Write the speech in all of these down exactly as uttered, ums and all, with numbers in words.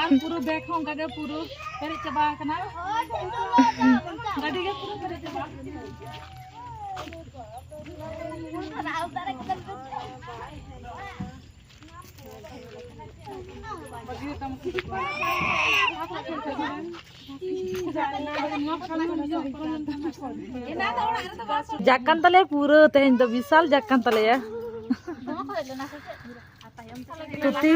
ᱟᱨ ᱯᱩᱨᱟᱹ ᱵᱮᱜᱽ ᱦᱚᱸ ᱚᱱᱠᱟ ᱜᱮ ᱯᱩᱨᱟᱹ ᱯᱮᱨᱮᱡ ᱪᱟᱵᱟ ᱟᱠᱟᱱᱟ᱾ ᱜᱟᱹᱰᱤ ᱜᱮ ᱯᱩᱨᱟᱹ ᱯᱮᱨᱮᱡ ᱪᱟᱵᱟ ᱟᱠᱟᱱᱟ᱾ ᱡᱟᱠ ᱠᱟᱱ ᱛᱟᱞᱮᱭᱟ ᱯᱩᱨᱟᱹ, ᱛᱮᱦᱮᱧ ᱫᱚ ᱵᱤᱥᱟᱞ ᱡᱟᱠ ᱠᱟᱱ ᱛᱟᱞᱮᱭᱟ᱾ ᱛᱩᱛᱤ᱾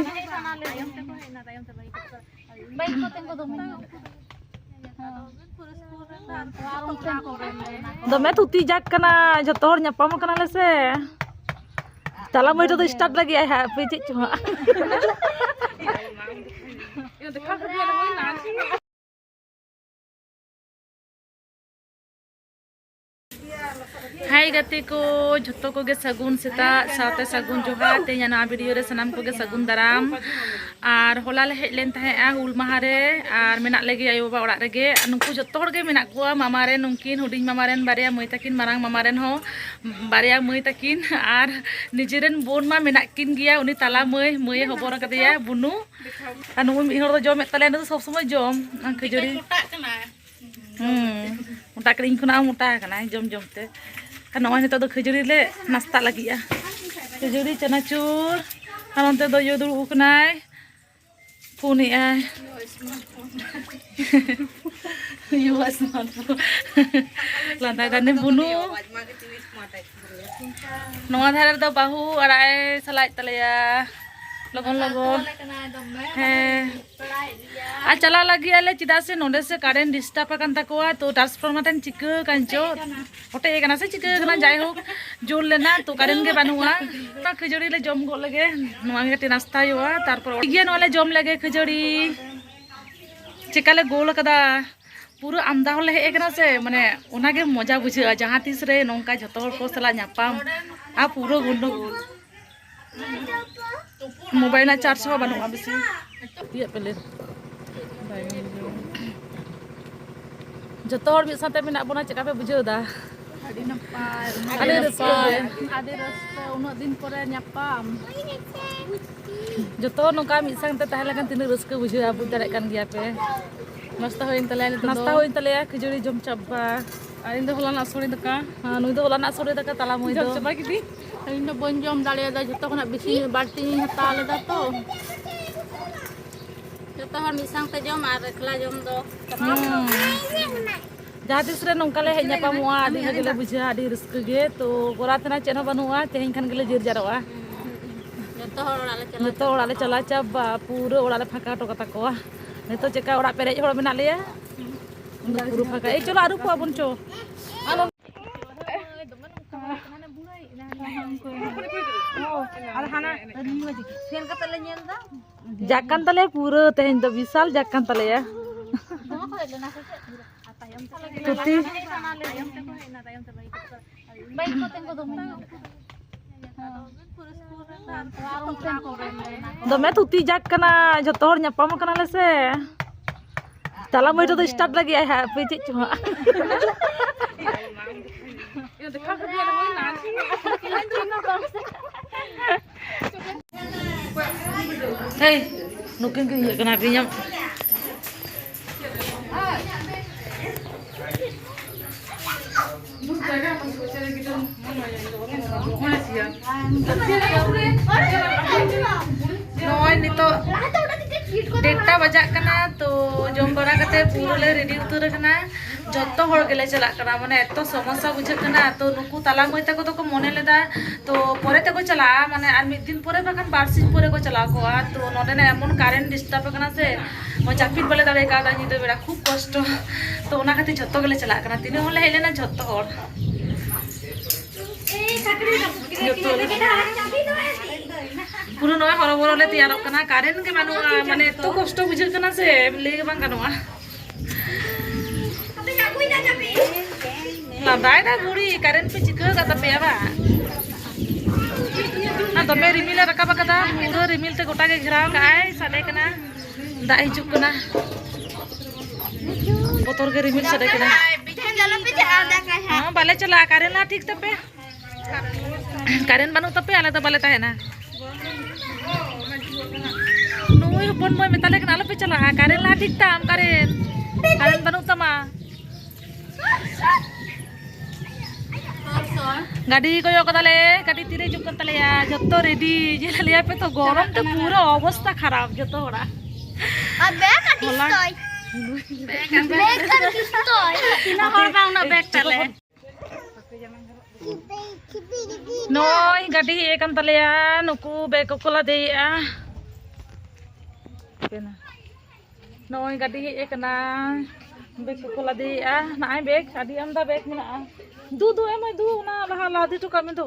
ᱫᱚᱢᱮ ᱛᱩᱛᱤ ᱡᱟᱠ ᱠᱟᱱᱟ, ᱡᱷᱚᱛᱚ ᱦᱚᱲ ᱧᱟᱯᱟᱢ ᱠᱟᱱᱟᱞᱮ ᱥᱮ᱾ ᱛᱟᱞᱟ ᱢᱟᱹᱭ ᱫᱚ ᱥᱴᱟᱨᱴ ᱞᱟᱹᱜᱤᱫ ᱟᱭ ᱦᱟᱸᱜ, ᱦᱟᱯᱮ ᱪᱮᱫ ᱪᱚ ᱦᱟᱸᱜ᱾ ᱦᱟᱭ ᱜᱟᱛᱮ ᱠᱚ, ᱡᱷᱚᱛᱚ ᱠᱚᱜᱮ ᱥᱟᱹᱜᱩᱱ ᱥᱮᱛᱟᱜ ᱥᱟᱶᱛᱮ ᱥᱟᱹᱜᱩᱱ ᱡᱚᱦᱟᱨ᱾ ᱛᱮᱦᱮᱧᱟᱜ ᱱᱚᱣᱟ ᱵᱷᱤᱰᱤᱭᱳ ᱨᱮ ᱥᱟᱱᱟᱢ ᱠᱚᱜᱮ ᱥᱟᱹᱜᱩᱱ ᱫᱟᱨᱟᱢ᱾ ᱟᱨ ᱦᱚᱞᱟ ᱞᱮ ᱦᱮᱡ ᱞᱮᱱ ᱛᱟᱦᱮᱸᱜᱼᱟ ᱦᱩᱞ ᱢᱟᱦᱟ ᱨᱮ, ᱟᱨ ᱢᱮᱱᱟᱜ ᱞᱮᱜᱮᱭᱟ ᱟᱭᱳᱼᱵᱟᱵᱟ ᱚᱲᱟᱜ ᱨᱮᱜᱮ᱾ ᱱᱩᱠᱩ ᱡᱷᱚᱛᱚ ᱦᱚᱲ ᱜᱮ ᱢᱮᱱᱟᱜ ᱠᱚᱣᱟ, ᱢᱟᱢᱟ ᱨᱮᱱ, ᱱᱩᱠᱤᱱ ᱦᱩᱰᱤᱧ ᱢᱟᱢᱟ ᱨᱮᱱ ᱵᱟᱨᱭᱟ ᱢᱟᱹᱭ ᱛᱟᱹᱠᱤᱱ, ᱢᱟᱨᱟᱝ ᱢᱟᱢᱟ ᱨᱮᱱ ᱦᱚᱸ ᱵᱟᱨᱭᱟ ᱢᱟᱹᱭ ᱛᱟᱹᱠᱤᱱ, ᱟᱨ ᱱᱤᱡᱮᱨᱮᱱ ᱵᱳᱱ ᱢᱟ ᱢᱮᱱᱟᱜ ᱠᱤᱱ ᱜᱮᱭᱟ, ᱩᱱᱤ ᱛᱟᱞᱟ ᱢᱟᱹᱭ, ᱢᱟᱹᱭᱮ ᱦᱚᱵᱚᱨ ᱟᱠᱟᱫᱮᱭᱟ ᱵᱩᱱᱩ᱾ ᱟᱨ ᱱᱩᱭ ᱢᱤᱫ ᱦᱚᱲ ᱫᱚ ᱡᱚᱢᱮᱫ ᱛᱟᱞᱮᱭᱟ, ᱩᱱᱤ ᱫᱚ ᱥᱚᱵ ᱥᱚᱢᱚᱭ ᱡᱚᱢ, ᱟᱨ ᱠᱷᱟᱹᱡᱟᱹᱲᱤ᱾ ᱦᱩᱸ, ᱢᱚᱴᱟ ᱠᱟᱱᱟ, ᱤᱧ ᱠᱷᱚᱱᱟᱜ ᱦᱚᱸ ᱢᱚᱴᱟ ᱠᱟᱱᱟᱭ ᱡᱚᱢ ᱡᱚᱢ ᱛᱮ᱾ ᱟᱨ ᱱᱚᱜᱼᱚᱭ ᱱᱤᱛᱚᱜ ᱫᱚ ᱠᱷᱟᱹᱡᱟᱹᱲᱤ ᱞᱮ ᱱᱟᱥᱛᱟᱜ ᱞᱟᱹᱜᱤᱫᱼᱟ, ᱠᱷᱟᱹᱡᱟᱹᱲᱤ ᱪᱟᱱᱟᱪᱩᱨ᱾ ᱟᱨ ᱚᱱᱛᱮ ᱫᱚ ᱭᱳ ᱫᱩᱲᱩᱵ ᱟᱠᱟᱱᱟᱭ, ᱯᱷᱳᱱ ᱮᱜᱼᱟᱭ᱾ ᱭᱳ ᱥᱢᱟᱨᱴ ᱯᱷᱳᱱ᱾ ᱞᱟᱸᱫᱟᱭ ᱫᱟ ᱱᱮ ᱵᱩᱱᱩ᱾ ᱱᱚᱣᱟ ᱫᱷᱟᱨᱮ ᱨᱮᱫᱚ ᱵᱟᱹᱦᱩ ᱟᱲᱟᱜ ᱮ ᱥᱟᱞᱟᱭᱮᱫ ᱛᱟᱞᱮᱭᱟ ᱞᱚᱜᱚᱱ ᱞᱚᱜᱚᱱ᱾ ᱦᱮᱸ, ᱟᱨ ᱪᱟᱞᱟᱜ ᱞᱟᱹᱜᱤᱫ ᱟᱞᱮ, ᱪᱮᱫᱟᱜ ᱥᱮ ᱱᱚᱸᱰᱮ ᱥᱮ ᱠᱟᱨᱮᱱᱴ ᱰᱤᱥᱴᱟᱵ ᱟᱠᱟᱱ ᱛᱟᱠᱚᱣᱟ, ᱛᱚ ᱴᱨᱟᱱᱥᱯᱷᱚᱨᱢᱟᱨ ᱴᱷᱮᱱ ᱪᱤᱠᱟᱹ ᱟᱠᱟᱱ ᱪᱚ, ᱚᱴᱮᱡ ᱟᱠᱟᱱᱟ ᱥᱮ ᱪᱤᱠᱟᱹ ᱟᱠᱟᱱᱟ, ᱡᱟᱭᱦᱳᱠ ᱡᱳᱨ ᱞᱮᱱᱟ, ᱛᱚ ᱠᱟᱨᱮᱱᱴ ᱜᱮ ᱵᱟᱹᱱᱩᱜᱼᱟ᱾ ᱛᱚ ᱠᱷᱟᱹᱡᱟᱹᱲᱤ ᱞᱮ ᱡᱚᱢ ᱜᱚᱫ ᱞᱮᱜᱮ, ᱱᱚᱣᱟ ᱜᱮ ᱠᱟᱹᱴᱤᱡ ᱱᱟᱥᱛᱟ ᱦᱩᱭᱩᱜᱼᱟ, ᱛᱟᱨᱯᱚᱨ ᱴᱷᱤᱠ ᱜᱮᱭᱟ, ᱱᱚᱣᱟ ᱞᱮ ᱡᱚᱢ ᱞᱮᱜᱮ ᱠᱷᱟᱹᱡᱟᱹᱲᱤ᱾ ᱪᱮᱠᱟ ᱞᱮ ᱜᱳᱞ ᱟᱠᱟᱫᱟ, ᱯᱩᱨᱟᱹ ᱟᱢᱫᱟ ᱦᱚᱲ ᱞᱮ ᱦᱮᱡ ᱟᱠᱟᱱᱟ ᱥᱮ, ᱢᱟᱱᱮ ᱚᱱᱟᱜᱮ ᱢᱚᱡᱟ ᱵᱩᱡᱷᱟᱹᱜᱼᱟ, ᱡᱟᱦᱟᱸ ᱛᱤᱥ ᱨᱮ ᱱᱚᱝᱠᱟ ᱡᱷᱚᱛᱚ ᱦᱚᱲ ᱠᱚ ᱥᱟᱞᱟᱜ ᱧᱟᱯᱟᱢ ᱟᱨ ᱯᱩᱨᱟᱹ ᱜᱩᱱᱰᱟᱹᱜᱩᱞ᱾ ᱢᱳᱵᱟᱭᱤᱞ ᱨᱮᱱᱟᱜ ᱪᱟᱨᱡᱽ ᱦᱚᱸ ᱵᱟᱹᱱᱩᱜᱼᱟ ᱵᱮᱥᱤ᱾ ᱤᱭᱟᱹ ᱯᱮᱞᱮ᱾ ᱡᱚᱛᱚ ᱦᱚᱲ ᱢᱤᱫ ᱥᱟᱶᱛᱮ ᱢᱮᱱᱟᱜ ᱵᱚᱱᱟ, ᱪᱮᱫ ᱞᱮᱠᱟ ᱯᱮ ᱵᱩᱡᱷᱟᱹᱣ ᱮᱫᱟ? ᱟᱹᱰᱤ ᱱᱟᱯᱟᱭ᱾ ᱟᱹᱰᱤ ᱨᱟᱹᱥᱠᱟᱹ᱾ ᱟᱹᱰᱤ ᱨᱟᱹᱥᱠᱟᱹ, ᱩᱱᱟᱹᱜ ᱫᱤᱱ ᱯᱚᱨᱮ ᱧᱟᱯᱟᱢ᱾ ᱡᱚᱛᱚ ᱱᱚᱝᱠᱟ ᱢᱤᱫ ᱥᱟᱝᱛᱮ ᱛᱟᱦᱮᱸ ᱞᱮᱠᱷᱟᱱ ᱛᱤᱱᱟᱹᱜ ᱨᱟᱹᱥᱠᱟᱹ ᱵᱩᱡᱷᱟᱹᱜᱼᱟ, ᱵᱩᱡᱽ ᱫᱟᱲᱮᱭᱟᱜ ᱠᱟᱱ ᱜᱮᱭᱟ ᱯᱮ᱾ ᱱᱟᱥᱛᱟ ᱦᱩᱭᱮᱱ ᱛᱟᱞᱮᱭᱟ ᱱᱤᱛᱚᱜ ᱱᱟᱥᱛᱟ ᱫᱚ᱾ ᱦᱩᱭᱮᱱ ᱛᱟᱞᱮᱭᱟ, ᱠᱷᱟᱹᱡᱟᱹᱲᱤ ᱡᱚᱢ ᱪᱟᱵᱟ᱾ ᱟᱨ ᱤᱧ ᱫᱚ ᱦᱚᱞᱟᱱᱟᱜ ᱥᱚᱲᱮ ᱫᱟᱠᱟ᱾ ᱦᱮᱸ, ᱱᱩᱭ ᱫᱚ ᱦᱚᱞᱟᱱᱟᱜ ᱥᱚᱲᱮ ᱫᱟᱠᱟ, ᱛᱟᱞᱟ ᱢᱟᱹᱭ ᱡᱚᱢ ᱫᱚ᱾ ᱪᱟᱵᱟ ᱠᱤᱫᱤᱧ᱾ ᱤᱧ ᱫᱚ ᱵᱟᱹᱧ ᱡᱚᱢ ᱫᱟᱲᱮᱭᱟᱫᱟ, ᱡᱷᱚᱛᱚ ᱠᱷᱚᱱᱟᱜ ᱵᱮᱥᱤ ᱵᱟᱹᱲᱛᱤᱧ ᱦᱟᱛᱟᱣ ᱞᱮᱫᱟ ᱛᱚ᱾ ᱡᱚᱛᱚ ᱦᱚᱲ ᱢᱤᱫ ᱥᱟᱝᱛᱮ ᱡᱚᱢ ᱟᱨ ᱮᱠᱞᱟ ᱡᱚᱢ ᱫᱚ᱾ ᱦᱩᱸ᱾ ᱡᱟᱦᱟᱸ ᱛᱤᱥ ᱨᱮ ᱱᱚᱝᱠᱟ ᱞᱮ ᱦᱮᱡ ᱧᱟᱯᱟᱢᱚᱜᱼᱟ, ᱟᱹᱰᱤ ᱵᱷᱟᱜᱮ ᱞᱮ ᱵᱩᱡᱷᱟᱹᱣᱟ, ᱟᱹᱰᱤ ᱨᱟᱹᱥᱠᱟᱹ ᱜᱮ᱾ ᱛᱚ ᱠᱚᱨᱟᱣ ᱛᱮᱱᱟᱜ ᱪᱮᱫ ᱦᱚᱸ ᱵᱟᱹᱱᱩᱜᱼᱟ, ᱛᱮᱦᱮᱧ ᱠᱷᱟᱱ ᱜᱮᱞᱮ ᱡᱤᱨ ᱡᱟᱨᱚᱜᱼᱟ᱾ ᱡᱚᱛᱚ ᱦᱚᱲ ᱚᱲᱟᱜ ᱞᱮ ᱪᱟᱞᱟᱣ ᱡᱚᱛᱚ ᱚᱲᱟᱜ ᱞᱮ ᱪᱟᱵᱟ᱾ ᱪᱟᱞᱟᱣ ᱪᱟᱵᱟ, ᱯᱩᱨᱟᱹ ᱚᱲᱟᱜ ᱞᱮ ᱯᱷᱟᱸᱠᱟ ᱦᱚᱴᱚ ᱠᱟᱛᱟ ᱠᱚᱣᱟ᱾ ᱱᱤᱛᱚᱜ ᱪᱮᱫᱠᱟ ᱚᱲᱟᱜ ᱯᱮᱨᱮᱡ ᱦᱚᱲ ᱢᱮᱱᱟᱜ ᱞᱮᱭᱟ, ᱯᱩᱨᱟᱹ ᱯᱷᱟᱸᱠᱟ᱾ ᱮᱭ ᱪᱚᱞᱚ ᱟᱹᱨᱩᱵ ᱠᱚᱣᱟ ᱵᱚᱱ ᱪᱚ᱾ ᱟᱫᱚ ᱦᱟᱱᱟ ᱥᱮᱱ ᱠᱟᱛᱮ ᱞᱮ ᱧᱮᱞ ᱫᱟ᱾ ᱡᱟᱜ ᱠᱟᱱ ᱛᱟᱞᱮᱭᱟ ᱯᱩᱨᱟᱹ, ᱛᱮᱦᱮᱧ ᱫᱚ ᱵᱤᱥᱟᱞ ᱡᱟᱜ ᱠᱟᱱ ᱛᱟᱞᱮᱭᱟ᱾ ᱫᱚᱢᱮ ᱠᱚ ᱦᱮᱡ ᱞᱮᱱᱟ ᱥᱮ ᱪᱮᱫ? ᱛᱩᱛᱤ᱾ ᱵᱟᱭᱤᱠ ᱠᱚᱛᱮ ᱠᱚ ᱫᱚᱢᱮ ᱧᱚᱜ᱾ ᱫᱚᱢᱮ ᱛᱩᱛᱤ ᱡᱟᱠ ᱠᱟᱱᱟ, ᱡᱚᱛᱚ ᱦᱚᱲ ᱧᱟᱯᱟᱢ ᱠᱟᱱᱟᱞᱮ ᱥᱮ᱾ ᱛᱟᱞᱟ ᱢᱟᱹᱭ ᱫᱚ start ᱞᱟᱹᱜᱤᱫ ᱟᱭ ᱦᱟᱸᱜ, ᱦᱟᱯᱮ ᱪᱮᱫ ᱪᱚ ᱦᱟᱸᱜ᱾ ᱦᱮᱭ, ᱱᱩᱠᱤᱱ ᱠᱤᱱ ᱤᱭᱟᱹᱜ ᱠᱟᱱᱟ, ᱵᱤᱧᱟᱢ᱾ ᱱᱚᱜᱼᱚᱭ ᱱᱤᱛᱚᱜ ᱰᱮᱴᱴᱟ ᱵᱟᱡᱟᱜ ᱠᱟᱱᱟ, ᱛᱚ ᱡᱚᱢ ᱵᱟᱲᱟ ᱠᱟᱛᱮ ᱯᱩᱨᱟᱹ ᱞᱮ ready ᱩᱛᱟᱹᱨ ᱟᱠᱟᱱᱟ᱾ ᱡᱚᱛᱚ ᱦᱚᱲ ᱜᱮᱞᱮ ᱪᱟᱞᱟᱜ ᱠᱟᱱᱟ, ᱢᱟᱱᱮ ᱮᱛᱚ ᱥᱚᱢᱚᱥᱥᱟ ᱵᱩᱡᱷᱟᱹᱜ ᱠᱟᱱᱟ᱾ ᱛᱚ ᱱᱩᱠᱩ ᱛᱟᱞᱟ ᱢᱟᱹᱭ ᱛᱟᱠᱚ ᱫᱚᱠᱚ ᱢᱚᱱᱮ ᱞᱮᱫᱟ ᱛᱚ ᱯᱚᱨᱮ ᱛᱮᱠᱚ ᱪᱟᱞᱟᱜᱼᱟ, ᱢᱟᱱᱮ ᱟᱨ ᱢᱤᱫ ᱫᱤᱱ ᱯᱚᱨᱮ ᱵᱟᱠᱷᱟᱱ ᱵᱟᱨ ᱥᱤᱧ ᱯᱚᱨᱮ ᱠᱚ ᱪᱟᱞᱟᱣ ᱠᱚᱜᱼᱟ᱾ ᱛᱚ ᱱᱚᱸᱰᱮᱱᱟᱜ ᱮᱢᱚᱱ current disturb ᱟᱠᱟᱱᱟ ᱥᱮ, ᱡᱟᱹᱯᱤᱫ ᱵᱟᱞᱮ ᱫᱟᱲᱮ ᱠᱟᱣᱫᱟ ᱧᱤᱫᱟᱹ ᱵᱮᱲᱟ, ᱠᱷᱩᱵ ᱠᱚᱥᱴᱚ᱾ ᱛᱚ ᱚᱱᱟ ᱠᱷᱟᱹᱛᱤᱨ ᱡᱷᱚᱛᱚ ᱜᱮᱞᱮ ᱪᱟᱞᱟᱜ ᱠᱟᱱᱟ, ᱛᱤᱱᱟᱹᱜ ᱦᱚᱲ ᱞᱮ ᱦᱮᱡ ᱞᱮᱱᱟ ᱡᱷᱚᱛᱚ ᱦᱚᱲ᱾ ᱡᱚᱛᱚ ᱦᱚᱲ᱾ ᱯᱩᱨᱟᱹ ᱱᱚᱜᱼᱚᱭ ᱦᱚᱨᱚᱵᱚᱨᱚ ᱞᱮ ᱛᱮᱭᱟᱨᱚᱜ ᱠᱟᱱᱟ, current ᱜᱮ ᱵᱟᱹᱱᱩᱜᱼᱟ, ᱢᱟᱱᱮ ᱮᱛᱚ ᱠᱚᱥᱴᱚ ᱵᱩᱡᱷᱟᱹᱜ ᱠᱟᱱᱟ ᱥᱮ ᱞᱟᱹᱭ ᱜᱮ ᱵᱟᱝ ᱜᱟᱱᱚᱜᱼᱟ᱾ ᱞᱟᱸᱫᱟᱭ ᱫᱟ ᱵᱩᱲᱤ, current ᱯᱮ ᱪᱤᱠᱟᱹ ᱟᱠᱟᱫ ᱛᱟᱯᱮᱭᱟ ᱵᱟᱝ? ᱟᱨ ᱫᱚᱢᱮ ᱨᱤᱢᱤᱞ ᱮ ᱨᱟᱠᱟᱵ ᱟᱠᱟᱫᱟ, ᱯᱩᱨᱟᱹ ᱨᱤᱢᱤᱞ ᱛᱮ ᱜᱚᱴᱟ ᱜᱮ ᱜᱷᱮᱨᱟᱣ ᱠᱟᱜᱼᱟᱭ, ᱥᱟᱰᱮ ᱠᱟᱱᱟ, ᱫᱟᱜ ᱦᱤᱡᱩᱜ ᱠᱟᱱᱟ, ᱵᱚᱛᱚᱨ ᱜᱮ ᱨᱤᱢᱤᱞ ᱥᱟᱰᱮ ᱠᱟᱱᱟ᱾ ᱦᱚᱸ, ᱵᱟᱞᱮ ᱪᱟᱞᱟᱜᱼᱟ, current ᱞᱟᱦᱟ ᱴᱷᱤᱠ ᱛᱟᱯᱮ᱾ Current ᱵᱟᱹᱱᱩᱜ ᱛᱟᱯᱮᱭᱟ, ᱟᱞᱮ ᱫᱚ ᱵᱟᱞᱮ ᱛᱟᱦᱮᱱᱟ᱾ ᱯᱷᱳᱱ ᱢᱟᱹᱭ ᱢᱮᱛᱟᱞᱮ ᱠᱟᱱᱟ, "ᱟᱞᱚᱯᱮ ᱪᱟᱞᱟᱜᱼᱟ, ᱠᱟᱨᱮᱱᱴ ᱞᱟᱦᱟ ᱴᱷᱤᱠ ᱛᱟᱢ, ᱠᱟᱨᱮᱱᱴ, ᱠᱟᱨᱮᱱᱴ ᱵᱟᱹᱱᱩᱜ ᱛᱟᱢᱟ᱾" ᱜᱟᱹᱰᱤ ᱠᱚᱭᱚᱜ ᱠᱟᱫᱟᱞᱮ, ᱜᱟᱹᱰᱤ ᱛᱤᱨᱮ ᱦᱤᱡᱩᱜ ᱠᱟᱱ ᱛᱟᱞᱮᱭᱟ, ᱡᱚᱛᱚ ᱨᱮᱰᱤ᱾ ᱧᱮᱞ ᱞᱮᱭᱟ ᱯᱮ ᱛᱚ, ᱜᱚᱨᱚᱢ ᱛᱮ ᱯᱩᱨᱟᱹ ᱚᱵᱚᱥᱛᱟ ᱠᱷᱟᱨᱟᱯ ᱡᱚᱛᱚ ᱦᱚᱲᱟᱜ᱾ ᱟᱨ ᱵᱮᱜᱽ ᱟᱨ ᱦᱚᱞᱟ ᱯᱤᱥᱛᱚᱞ᱾ ᱵᱮᱜᱽ ᱟᱨ ᱯᱤᱥᱛᱚᱞ᱾ ᱛᱤᱱᱟᱹᱜ ᱦᱚᱲ ᱵᱟᱝ ᱩᱱᱟᱹᱜ ᱵᱮᱜᱽ ᱛᱟᱞᱮ? ᱱᱚᱜᱼᱚᱭ ᱜᱟᱹᱰᱤ ᱦᱮᱡ ᱟᱠᱟᱱ ᱛᱟᱞᱮᱭᱟ, ᱱᱩᱠᱩ ᱵᱮᱜᱽ ᱠᱚᱠᱚ ᱞᱟᱫᱮᱭᱮᱜᱼᱟ᱾ ᱱᱚᱜᱼᱚᱭ ᱜᱟᱹᱰᱤ ᱦᱮᱡ ᱟᱠᱟᱱᱟ, ᱵᱮᱜᱽ ᱠᱚᱠᱚ ᱞᱟᱫᱮᱭᱮᱜᱼᱟ᱾ ᱱᱚᱜᱼᱚᱭ ᱵᱮᱜᱽ, ᱟᱹᱰᱤ ᱟᱢᱫᱟ ᱵᱮᱜᱽ ᱢᱮᱱᱟᱜᱼᱟ᱾ ᱫᱩ, ᱫᱩ, ᱮᱢ ᱢᱟᱹᱭ, ᱫᱩ, ᱚᱱᱟ ᱞᱟᱦᱟ ᱞᱟᱫᱮ ᱦᱚᱴᱚ ᱠᱟᱜ ᱢᱮ ᱫᱩ᱾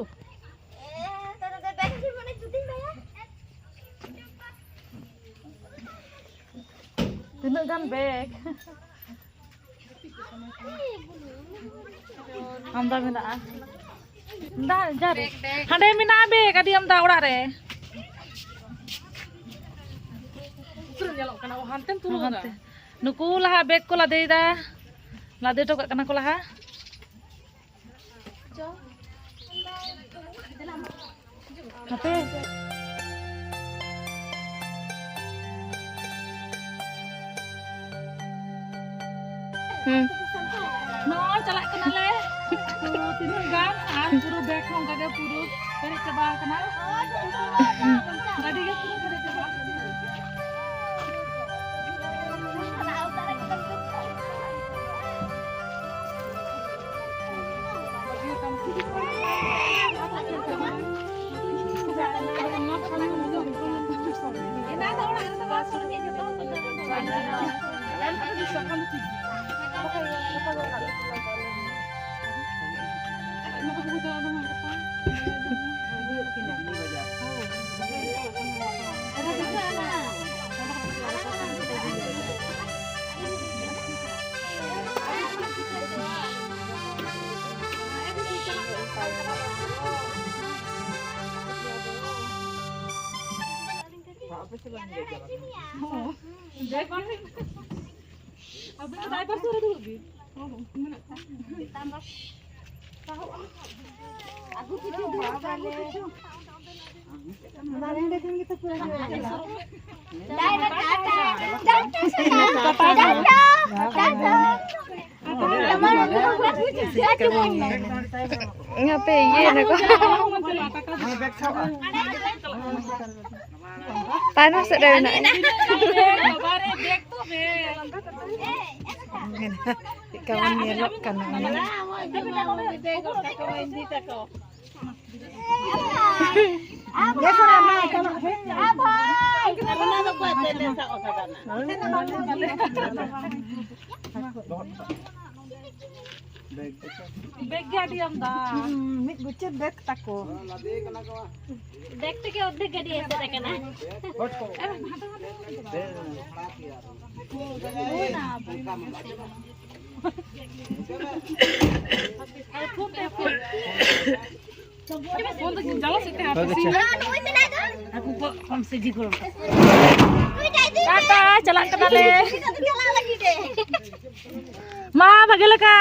ᱛᱤᱱᱟᱹᱜ ᱜᱟᱱ ᱵᱮᱜᱽ? ᱟᱢᱫᱟ ᱢᱮᱱᱟᱜᱼᱟ᱾ ᱫᱟ, ᱡᱟ ᱨᱮ᱾ Bag, bag. ᱦᱟᱸᱰᱮ ᱢᱮᱱᱟᱜᱼᱟ ᱵᱮᱜᱽ, ᱟᱹᱰᱤ ᱟᱢᱫᱟ ᱚᱲᱟᱜ ᱨᱮ᱾ ᱩᱛᱟᱹᱨ ᱧᱮᱞᱚᱜ ᱠᱟᱱᱟ, ᱚ, ᱦᱟᱱᱛᱮᱢ ᱛᱩᱞᱟᱹᱣ ᱫᱟ᱾ ᱦᱟᱱᱛᱮ᱾ ᱱᱩᱠᱩ ᱞᱟᱦᱟ ᱵᱮᱜᱽ ᱠᱚ ᱞᱟᱫᱮᱭᱮᱫᱟ, ᱞᱟᱫᱮ ᱦᱚᱴᱚ ᱠᱟᱜ ᱠᱟᱱᱟ ᱠᱚ ᱞᱟᱦᱟ᱾ ᱦᱟᱯᱮ᱾ ᱦᱩᱸ᱾ ᱱᱚᱜᱼᱚᱭ ᱪᱟᱞᱟᱜ ᱠᱟᱱᱟᱞᱮ᱾ ᱛᱚ, ᱛᱤᱱᱟᱹᱜ ᱜᱟᱱ ᱟᱨ ᱯᱩᱨᱟᱹ ᱵᱮᱜᱽ ᱦᱚᱸ ᱚᱱᱠᱟ ᱜᱮ ᱯᱩᱨᱟᱹ ᱯᱮᱨᱮᱡ ᱪᱟᱵᱟ ᱟᱠᱟᱱᱟ᱾ ᱜᱟᱹᱰᱤ ᱜᱮ ᱯᱩᱨᱟᱹ ᱯᱮᱨᱮᱡ ᱪᱟᱵᱟ ᱟᱠᱟᱱᱟ᱾ ᱟᱯᱮ ᱫᱚ ᱰᱟᱭᱵᱟᱨ ᱥᱩᱨ ᱨᱮ ᱫᱩᱲᱩᱵ ᱵᱤᱱ᱾ ᱟᱹᱜᱩ ᱯᱤᱴᱷᱟᱹ ᱫᱩᱲᱩᱵ ᱯᱮ, ᱟᱹᱜᱩ ᱯᱤᱴᱷᱟᱹ᱾ ᱦᱟᱯᱮ ᱤᱭᱟᱹ ᱱᱟᱠᱚ᱾ ᱛᱟᱭᱱᱚᱢ ᱥᱮᱫ ᱨᱮ ᱢᱮᱱᱟᱜᱼᱟ᱾ ᱪᱮᱫᱠᱟ ᱵᱚᱱ ᱧᱮᱞᱚᱜ ᱠᱟᱱᱟ᱾ ᱵᱮᱜᱽ ᱜᱮ ᱟᱹᱰᱤ ᱟᱢᱫᱟ᱾ ᱦᱩᱸ, ᱢᱤᱫ ᱜᱩᱪᱷᱟᱹ ᱵᱮᱜᱽ ᱛᱟᱠᱚ᱾ ᱵᱮᱜᱽ ᱛᱮᱜᱮ ᱚᱨᱫᱷᱮᱠ ᱜᱟᱹᱰᱤ ᱮᱥᱮᱫ ᱟᱠᱟᱱᱟ᱾ ᱴᱟᱴᱟ, ᱪᱟᱞᱟᱜ ᱠᱟᱱᱟᱞᱮ᱾ ᱢᱟ, ᱵᱷᱟᱜᱮ ᱞᱮᱠᱟ᱾